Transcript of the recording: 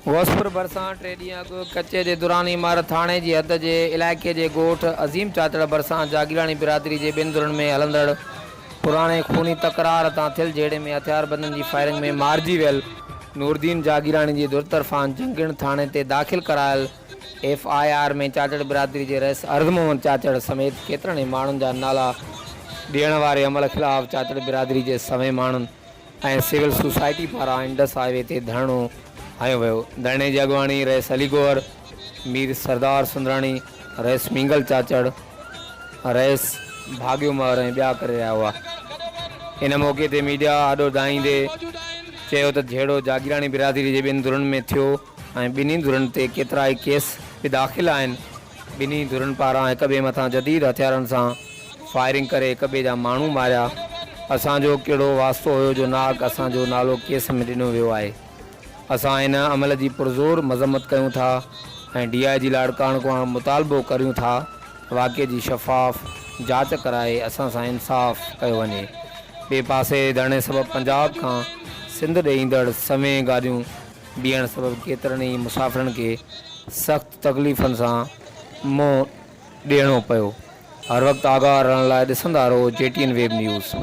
غوثپور ڀرسان ٽي ڏينهن اڳ ڪچي جي دراني عمارت ٿاڻي جي حد جي علائقي جي ڳوٺ عظيم چاچڙ ڀرسان جاگيراڻي برادري جي ٻن ڌرين ۾ هلندڙ پراڻي خوني تڪرار تان ٿيل جهيڙي ۾ هٿياربندن جي فائرنگ ۾ مارجي ويل نوردين جاگيراڻي جي ڌر طرفان جنگڻ ٿاڻي تي داخل ڪرايل ايف I R ۾ Chachar برادري جي رئيس عرض محمد چاچڙ سميت ڪيترن ئي ماڻهن جا نالا ڏيڻ واري عمل خلاف چاچڙ برادري جي سوين ماڻهن ۽ سول سوسائٽي پاران انڊس هاء وي تي ڌرڻو هنيو ويو. ڌرڻي جي اڳواڻي رئيس علي گوهر، مير سردار سندراڻي، رئيس مينگل چاچڙ، رئيس ڀاڳيو مهر ۽ ٻيا ڪري رهيا هئا. ان موقعي تي ميڊيا آڏو دانهيندي چيو ته جهيڙو جاگيراڻي برادري جي ٻن ڌرين ۾ ٿيو ۽ ٻنهي ڌرين تي ڪيترائي ڪيس به داخل آهن. ٻنهي ڌرين پاران هڪ ٻئي مٿان جديد هٿيارن سان فائرنگ ڪري هڪ ٻئي جا ماڻهو ماريا، اسان جو ڪهڙو واسطو هيو جو ناحق اسان جو نالو ڪيس ۾ ڏنو ويو آهي، اسان ان عمل جي پرزور مذمت ڪيون ٿا ۽ ڊي I جي لاڙڪاڻو کان مطالبو ڪريون ٿا ته واقعي جي شفاف جاچ ڪرائي اسان سان انصاف ڪيو وڃي. ٻئي پاسي ڌرڻي سبب پنجاب کان سنڌ ڏي ايندڙ سوين گاڏيون بيهڻ سبب ڪيترن ئي مسافرن کي سخت تڪليفن سان منهن ڏيڻو پيو. هر وقت آگاهه رهڻ لاء ڏسندا رهو G T N web news.